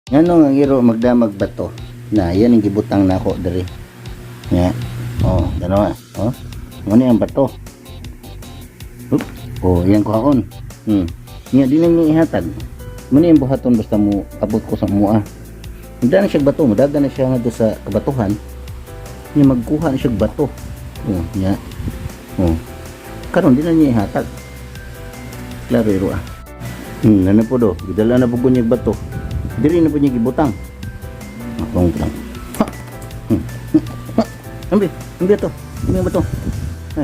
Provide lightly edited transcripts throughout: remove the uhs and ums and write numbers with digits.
Ngano ang iro magdamag bato? Na, yan ang gibutang nako diri. Nga. Oh, dalawa. Oh. Ano ang bato? Oop. Oh, yan kuhaon. Nga di lang niya ihatag. Muna yung buhaton basta mo abot ko sa mua. Muda na siya bato, mudaga na siya nga do sa kabatuhan. Nya magkuha na siya bato. Oh, nya. Oh. Karon di na niya ihatag. Klaro iro ah. Nana po do, gidala na po ko niya bato. Diri na po niya gibutang. Akong lang. Ha. Ha. Ambi, ambi to. Ambi ang bato. Ha.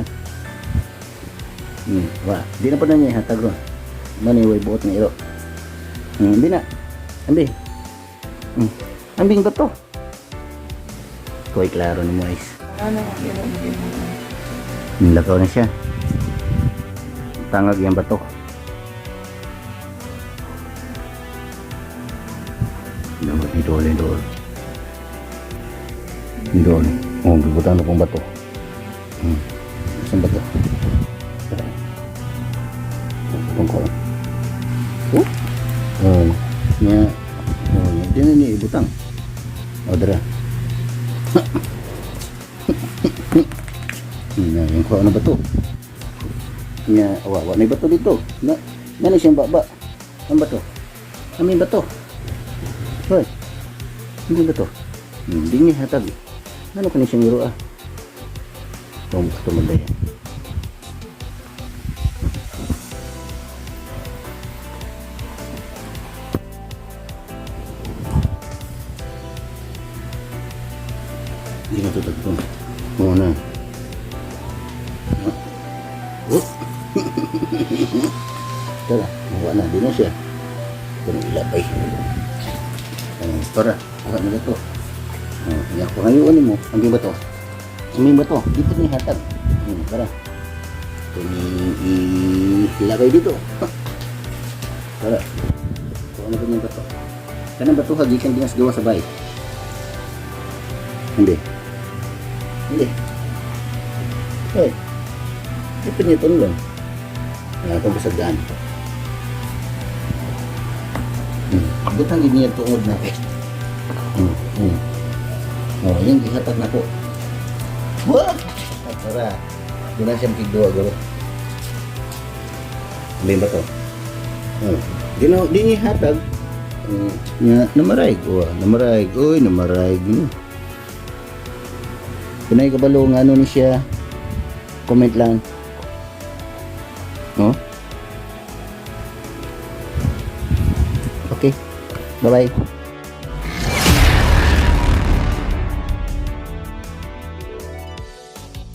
Wa, di na po na niya ihatag ron. Mani way buot nga iro. Ambi na. Ambi. Ambing bato. Koy klaro ni mo is. Ano ang iro mo? Nilakaw na siya. Tangag yung bato. Idol, idol. Idol. Oh, bibutan na pong bato. Saan bato? Tara. Itong ko. Oh. Oh. Nya. Oh, nya. Di na niya ibutang. Oh, dara. Na, yung kuha na bato. Nya, awa, wa na yung bato dito. Na, na na siyang baba. Ang bato. Ang bato. Hoy. Hindi bato. Hindi niya hatag. Ano kani siyang iro ah? Itong bato man yan. Hindi na ito tagpon. Oo na. Oh. Tara, nakuha na. Di na siya. Ito na ilabay. Oh, tara, kuha na ito. Oh, kaya kung ayaw mo, ang bato. Ang bato, dito ni hatag. Tara. Ito ni ilagay dito. Tara. Kuha na yung bato. Kanang bato ha, gikan dinas gawa sa bay. Hindi. Hindi. Hoy. Ito niya ito lang. Wala akong basagaan. Butang gid niya tuod na ko. Oh, yung gihatag na ko. What? Tara. Di na siya makigduwa guro. Hindi ba to? Oh. Di na di niya hatag. Nga namaray. Oh, namaray. Uy, namaray. Pinay kabalo nga ano ni siya. Comment lang. No? Okay. Bye-bye.